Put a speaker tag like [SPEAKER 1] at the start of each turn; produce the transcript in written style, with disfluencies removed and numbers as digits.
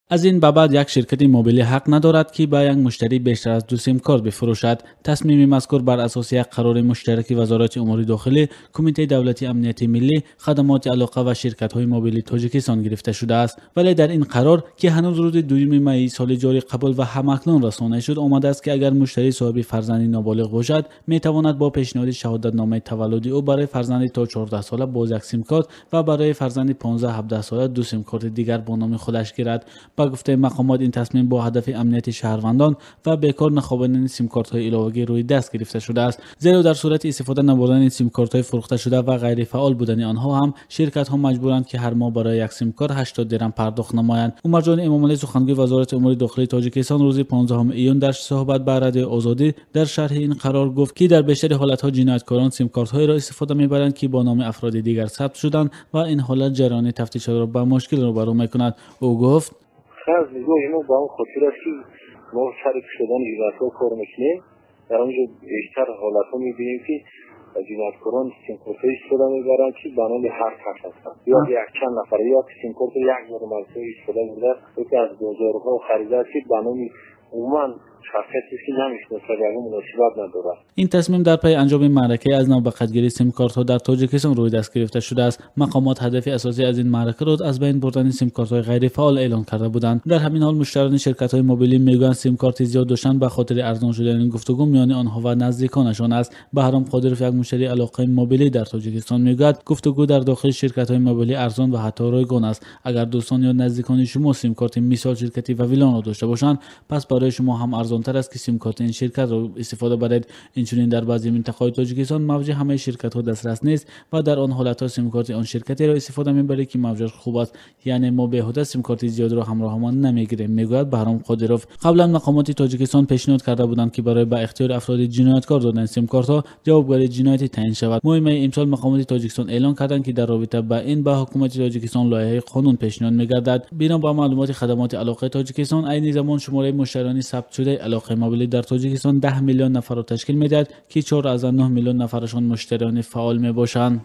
[SPEAKER 1] Аз ин ба баъд як ширкати мобилӣ ҳақ надорад, ки ба як муштарӣ бештар аз 2 симкорт бифурӯшад. Тасмими мазкур бар асоси як қарори муштараки Вазорати умури дохилӣ, Кумитаи давлатии амнияти миллӣ, хадамоти алоқа ва ширкатҳои мобилии Тоҷикистон гирифта шудааст. Вале дар ин қарор, ки ҳанӯз рӯзи 2 майи соли ҷорӣ қабул ва ҳамакнун расонаӣ шуд, омадааст, ки агар муштарӣ соҳиби фарзанди ноболиғ бошад, метавонад бо пешниҳоди шаҳодатномаи таваллуди ӯ барои фарзанди то 14 сола боз як симкорт ва барои фарзанди 15-17 сола 2 симкорти дигар бо номи худаш гирад. Ба гуфтаи мақомот, ин тасмим бо ҳадафи амнияти шаҳрвандон ва бекор нахобонидани симкортҳои иловагӣ рӯи даст гирифта шудааст. Зеро дар сурати истифода набурдани симкортҳои фурӯхташуда ва ғайрифаъол будани онҳо ҳам ширкатҳо маҷбуранд, ки ҳар моҳ барои як симкорт 80 дирам пардохт намоянд. Умарҷон Эмомалӣ, сухангӯи Вазорати умури дохилии Тоҷикистон, рӯзи 15 июн дар суҳбат ба Радиои Озодӣ дар шарҳи ин қарор гуфт, ки дар бештари ҳолатҳо ҷинояткорон симкортҳоеро истифода мебаранд, ки бо номи афроди дигар сабт шуданд ва ин ҳолат ҷараёни тафтишотро ба мушкил рӯбарӯ мекунад. Ӯ гуфт:
[SPEAKER 2] аз нигоҳи мо ба он хотир аст, ки мо сари кушодани ҷиноятҳо кор мекунем. Дар он ҷо бештар ҳолатҳо мебинем, ки ҷинояткорон симкортҳо истифода мебаранд, ки ба номи ҳар кас ҳастанд, ё якчанд нафар, ё симкортро як бор маротиба истифода бурда, ё ки аз бозорҳо харидааст, ки ба номи умуман шахсияте, ки намешиносад, ягон муносибат надорад.
[SPEAKER 1] Ин тасмим дар пайи анҷоми маъракае аз навбақатгирии симкортҳо дар Тоҷикистон рӯи даст гирифта шудааст. Мақомот ҳадафи асосӣ аз ин маъракаро аз байн бурдани симкортҳои ғайрифаъол эълон карда буданд. Дар ҳамин ҳол муштариёни ширкатҳои мобилӣ мегӯянд, симкорти зиёд доштан ба хотири арзон шудани гуфтугӯ миёни онҳо ва наздиконашон аст. Баҳром Қодиров, як муштарии алоқаи мобилӣ дар Тоҷикистон, мегӯяд, гуфтугӯ дар дохили ширкатҳои мобилӣ арзон ва ҳатто ройгон аст. Агар дӯстон ё наздикони шумо симкорти мисол ширкати Вавилонро дошта бошанд, пас барои шумо ҳам арзонтар аст, ки симкорти ин ширкатро истифода баред. Инчунин дар баъзе минтақаҳои Тоҷикистон мавҷи ҳамаи ширкатҳо дастрас нест ва дар он ҳолатҳо симкорти он ширкатеро истифода мебаред, ки мавҷаш хуб аст. Яъне мо беҳуда симкорти зиёдро ҳамроҳамон намегирем, мегӯяд Баҳром Қодиров. Қаблан мақомоти Тоҷикистон пешниҳод карда буданд, ки барои ба ихтиёри афроди ҷинояткор додани симкортҳо ҷавобгарии ҷиноятӣ таъин шавад. Моҳи майи имсол мақомоти Тоҷикистон эълон карданд, ки дар робита ба ин ба ҳукумати Тоҷикистон лоиҳаи қонун пешниҳод мегардад. Бино ба маълумоти хадамоти алоқаи Тоҷикистон, айни замон шумораи муштариёни сабтшудаи алоқаи мобилӣ дар Тоҷикистон 10 миллион нафарро ташкил медиҳад, ки 4.9 миллион нафарашон муштариёни фаъол мебошанд.